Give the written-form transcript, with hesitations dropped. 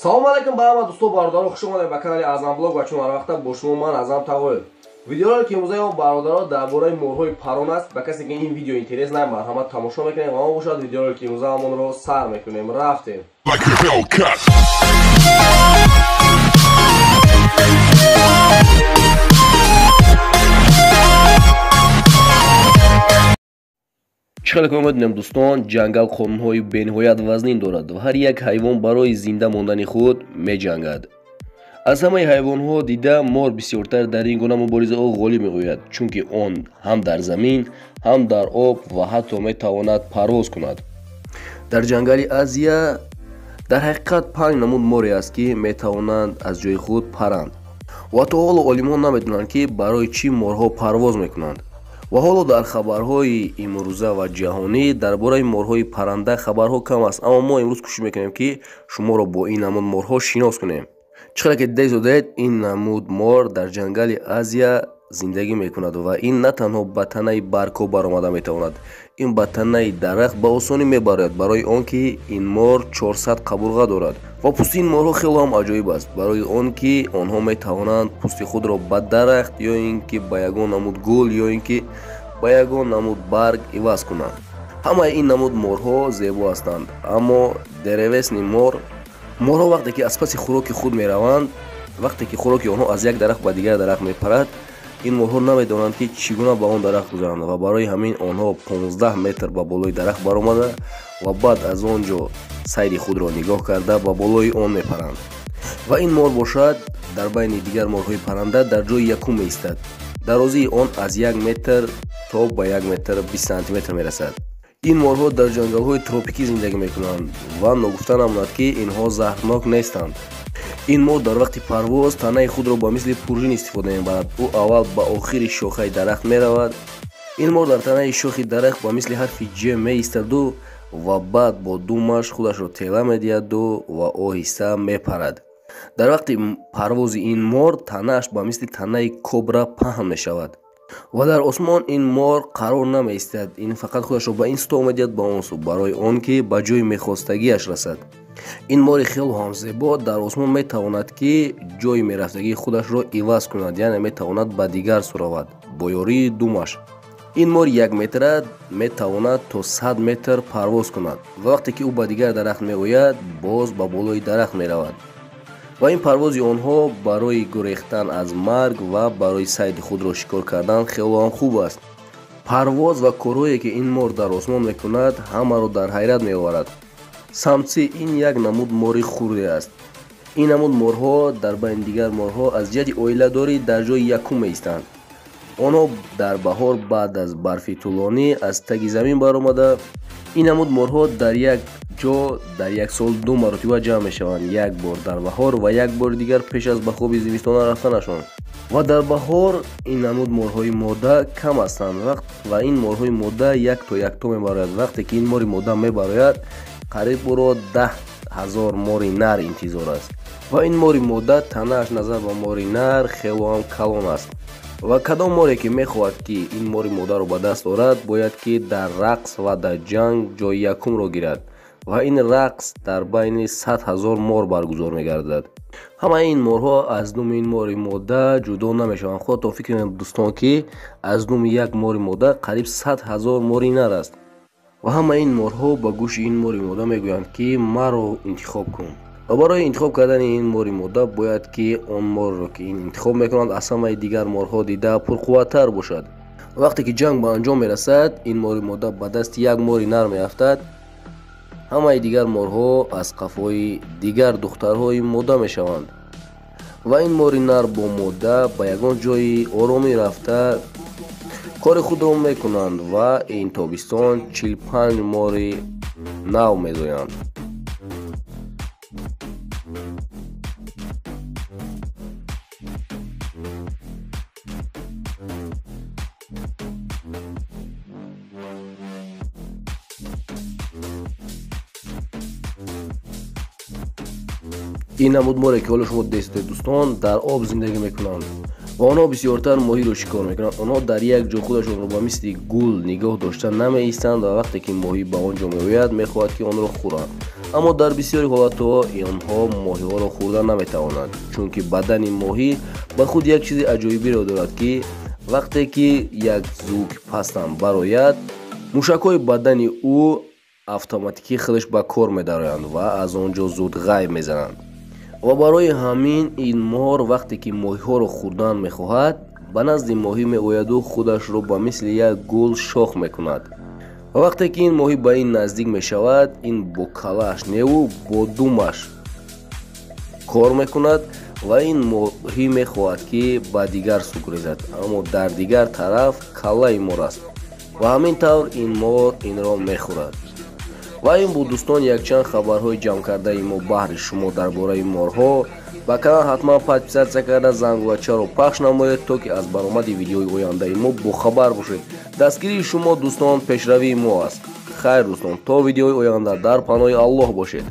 Салом алейкум ба ҳама дӯсто бародаро, хуш омадед ба канали Азам Блог ва чун ҳар вақта бо шумо ман Азам Тағоев. Видеоро ки имрӯза мо бародаро дар бораи морҳои парон аст. Ба касе ки ин видео интерес на, марҳамат тамошо мекунем ва мо бошад видеоро ки имрӯза ҳамонро сар мекунем. Рафтем. Чӣ хеле ки мо медонем дӯстон, ҷангал қонунҳои бениҳоят вазнин дорад ва ҳар як ҳайвон барои зинда мондани худ меҷангад. Аз ҳамаи ҳайвонҳо дида мор бисёртар дар ин гуна муборизаҳо ғолиб меояд, чунки он ҳам дар замин, ҳам дар об ва ҳатто метавонад парвоз кунад. Дар ҷангали Азия дар ҳақиқат 5 намуд море аст, ки метавонанд аз ҷои худ паранд ва то ҳоло олимон намедонанд, ки барои чӣ морҳо парвоз мекунанд. Ва ҳоло дар хабарҳои имрӯза ва ҷаҳонӣ дар бораи морҳои парранда хабарҳо кам аст, аммо мо имрӯз кӯшиш мекунем, ки шуморо бо ин намуд морҳо шинос кунем. Чӣ хеле ки дидед, ин намуд мор дар ҷангали Азия зиндагӣ мекунад ва ин на танҳо ба танаи баргҳо баромада метавонад, ин ба танаи дарахт ба осонӣ мебарояд, барои он ки ин мор 400 қабурға дорад ва пӯсти ин морҳо хеле ҳам аҷоиб аст, барои он ки онҳо метавонанд пӯсти худро ба дарахт ё ин ки ба ягон намуд гул ё ин ки ба ягон намуд барг иваз кунанд. Ҳамаи ин намуд морҳо зебо ҳастанд, аммо деревесни мор, морҳо вақте ки аз паси хӯроки худ мераванд, вақте ки хӯроки онҳо аз як дарахт ба дигар дарахт мепарад, ин морҳо намедонанд, ки чӣ гуна ба он дарахт гузаранд ва барои ҳамин онҳо 15 метр ба болои дарахт баромада ва баъд аз он ҷо сайри худро нигоҳ карда ба болои он мепаранд. Ва ин мор бошад дар байни дигар морҳои парранда дар ҷои якум меистад. Дарозии он аз 1 метр то ба 1 метр 20 сантиметр мерасад. Ин морҳо дар ҷангалҳои тропикӣ зиндагӣ мекунанд ва ногуфта намонад, ки инҳо заҳрнок нестанд. Ин мор дар вақти парвоз танаи худро ба мисли пуржин истифода мебарад. Ӯ аввал ба охири шохаи дарахт меравад. Ин мор дар танаи шохи дарахт ба мисли ҳарфи ҷ меистаду ва баъд бо думаш худашро тела медиҳаду ва оҳиста мепарад. Дар вақти парвози ин мор танааш ба мисли танаи кобра паҳн мешавад ва дар осмон ин мор қарор намеистад. Ин фақат худашро ба ин сӯ медиҳад, ба он сӯ, барои он ки ба ҷои мехостагиаш расад. Ин мори хело ҳам зебо дар осмон метавонад, ки ҷои мерафтагии худашро иваз кунад, яъне метавонад ба дигар сӯ равад бо ёрии думаш. Ин мор 1 метра метавонад то 100 метр парвоз кунад ва вақте ки ӯ ба дигар дарахт меояд, боз ба болои дарахт меравад. Ва ин парвози онҳо барои гурехтан аз марг ва барои сайди худро шикор кардан хело ҳам хуб аст. Парвоз ва корҳое, ки ин мор дар осмон мекунад, ҳамаро дар ҳайрат меоварад. Самси ин як намуд мори хурде аст. Ин намуд морҳо дар байни дигар морҳо аз ҷиҳати оиладорӣ дар ҷои якум меистанд. Онҳо дар баҳор баъд аз барфи тӯлонӣ аз таги замин баромада, ин намуд морҳо дар як ҷо дар як сол 2 маротиба ҷамъ мешаванд, як бор дар баҳор ва як бори дигар пеш аз ба хоби зимистона рафтанашон. Ва дар баҳор ин намуд морҳои мода кам ҳастанд ва ин морҳои мода як то якто мебарояд. Вақте ки ин мори мода мебарояд, қариб ӯро 10 000 мори нар интизор аст ва ин мори мода танааш назар ба мори нар хело ҳам калон аст. Ва кадом море ки мехоҳад, ки ин мори модаро ба даст орад, бояд ки дар рақс ва дар ҷанг ҷои якумро гирад ва ин рақс дар байни 100 000 мор баргузор мегардад. Ҳамаи ин морҳо аз думи ин мори мода ҷудо намешаванд. Худатон фикр кунед дӯстон, ки аз думи як мори мода қариб 100 000 мори нар аст ва ҳамаи ин морҳо ба гӯши ин мори мода мегӯянд, ки маро интихоб кун. Ва барои интихоб кардани ин мори мода бояд, ки он морро, ки ин интихоб мекунанд, аз ҳамаи дигар морҳо дида пурқувваттар бошад. Вақте ки ҷанг ба анҷом мерасад, ин мори мода ба дасти як мори нар меафтад. Ҳамаи дигар морҳо аз қафои дигар духтарҳои мода мешаванд ва ин мори нар бо мода ба ягон ҷои оромӣ рафта кори худро мекунанд ва ин тобистон 45 мори нав мезоянд. Ин намуд море, ки ҳоло шумо дидед дӯстон, дар об зиндагӣ мекунанд ва онҳо бисёртар моҳиро шикор мекунанд. Онҳо дар як ҷо худашонро ба мисли гул нигоҳ дошта намеистанд ва вақте ки моҳӣ ба он ҷо меояд, мехоҳад, ки онро хӯранд. Аммо дар бисёри ҳолатҳо инҳо моҳиҳоро хӯрда наметавонанд, чунки бадани моҳӣ ба худ як чизи аҷоибиро дорад, ки вақте ки як звуки пастам барояд, мушакҳои бадани ӯ автоматикӣ худаш ба кор медароянд ва аз он ҷо зуд ғайб мезананд. Ва барои ҳамин ин мор вақте ки моҳиҳоро хӯрдан мехоҳад, ба назди моҳӣ меояду худашро ба мисли як гул шох мекунад. Ва вақте ки ин моҳӣ ба ин наздик мешавад, ин бо калааш неву бо думаш кор мекунад ва ин моҳӣ мехоҳад, ки ба дигар сӯ гурезад, аммо дар дигар тараф каллаи мор аст ва ҳамин тавр ин мор инро мехӯрад. Ва ин буд, дӯстон, якчанд хабарҳои ҷамъкардаи мо баҳри шумо дар бораи морҳо. Ба канал ҳатман подписаться карда, зангулачаро пахш намоед, то ки аз баромади видеои ояндаи мо бохабар бошед. Дастгирии шумо, дӯстон, пешравии мо аст. Хайр, дӯстон, то видеои оянда дар паноҳи Аллоҳ бошед.